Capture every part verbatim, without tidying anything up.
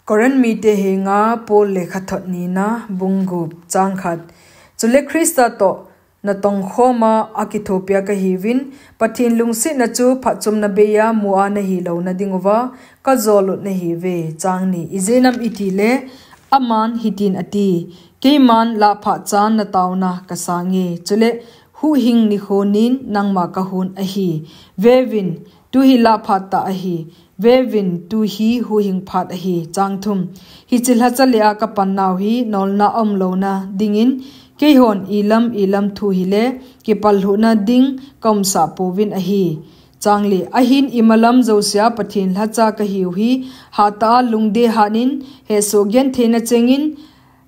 Korinth mite henga Paul lekhathot nina, bung gup, chang khat. Chule Christa toh natongkhoma akithopia kahiuvin, Pathen lungsetna chu phatchomna beiya mua nahilouna dinguva kajolut nahiuve. Chang ni. Ijeh inem itile, aman hitin ati, Keiman lahphah chan nataona kasange, chule huhhing nikho nin nangma kahon ahi. Veuvin, tuhi lahphat tah ahi. Veuvin, tuhi huhhing phat ahi. Chang thum. Hiche lhacha lea kapannau hi nolna aumlouna dingin, keihon ilam ilam thu hile kipallhuhna ding kaumsah pouvin ahi. Chang li. Ahin imalam jousea Pathen lhacha kahiu hi, hatah a lungdei hatnin, hesoh gentheina chengin,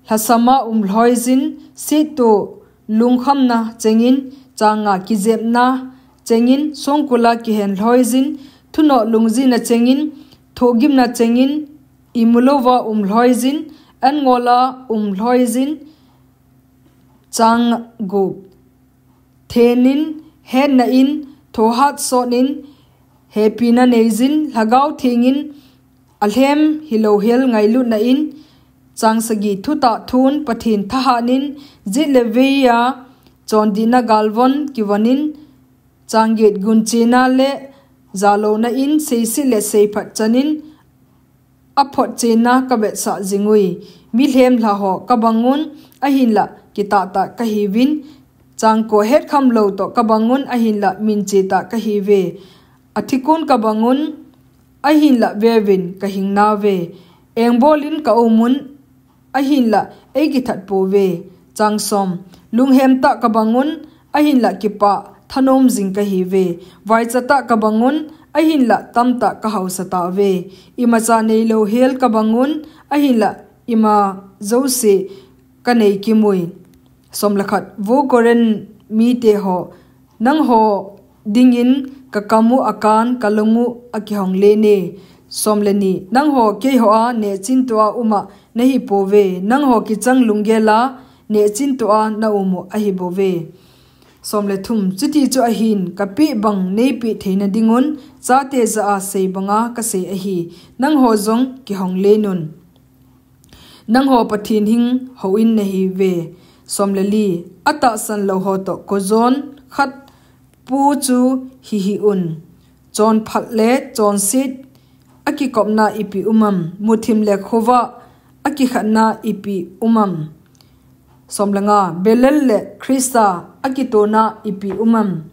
lhasama umlhoiyin, settoh lungkhamna chengin, chang nga, kijepna chengin, songkula kihenlhoiyin, thunoh lungjina chengin, thohgimna chengin, imulouva umlhoiyin, angola umlhoiyin, chang gup, thenin, hetna in, thohhat sotnin, hepina neiyin, Lhagao Thengin alhem hilouhel ngailutna in, chang sagi, thutah thun Pathen thahatnin, jet le veiya chondihna galvon kivonin, chang get, gunchena le jalouna in, seiset le seiphat chanin, aphotchenna kavetsah jingui. Milhem lhaho kabangun, ahinla kitahtah kahiuvin, chang ko, hetkhamlou toh kabangun, ahinla minchehtah kahiuve. Athikon kabangun, ahinla veuvin, kahingnauve. Engbolin kaumun, ahinla eikithat pouve. Chang som. Lunghemtah kabangun, ahinla kipah thanom jing kahiuve. Vaichatah kabangun, ahinla tamtah kahaosatauve. Imacha neilouhel kabangun, ahinla ima jouse kaneikimui. Som le khat. Vo Korinth miteho, nangho dingin kakamu akan, kalungu akihonglene. Som le ni. Nangho keihoa nehchintoa uma nahipouve. Nangho kichang lunggela nehchintoa naumu ahibouve. Som le thum. Chuti chu ahin, kapeh bang neipeh theina dingun, chate jah a sei banga kasei ahi. Nangho jong kihonglenun. Nangho Pathen hing houin nahiuve. Som le li. Atahsan louho toh kojon khat pu chu hihih-un. Chonphat le chonset akikopna ipi umam? Muthim le khovah akikhatna ipi umam? Som le nga. Belial le Christa akitona ipi umam?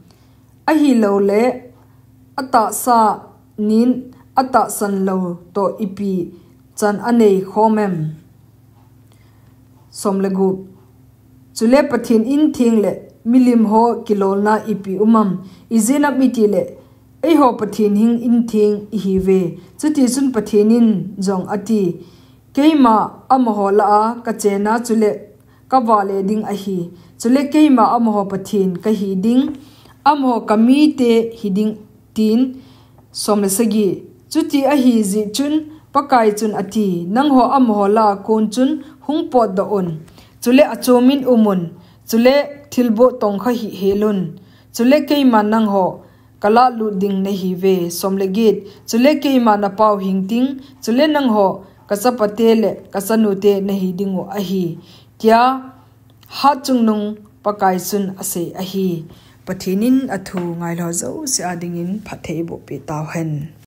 Ahilouleh atahsa nin atahsan lou toh ipi chan anei khomem? Som le gup. Chule Pathen intheng le milim ho kilolna ipi umam? Ijeh inem itile, eiho Pathen hing intheng ihiuve. Chuti chun Pathen in jong ati, keima amaho lah a kachena, chule kavale ding ahi. Chule keima amaho Pathen kahi ding, amaho kamite hiding, tin. Som le sagi. Chuti ahi jeh chun Pakai chun ati, nangho amaho lah a kon chun hung potdoh un. Chule achomin umun. Chule thilboh tongkha hih helun. Chule keiman nangho kalah lut ding nahiuve. Som le get. Chule keima napau hing ding, chule nangho kachapate le kachanute nahi dingu ahi, tia hatchungnung Pakai chun asei ahi. Pathen in athu ngailou jouse a dingin phatthei eiboh peh tauhen.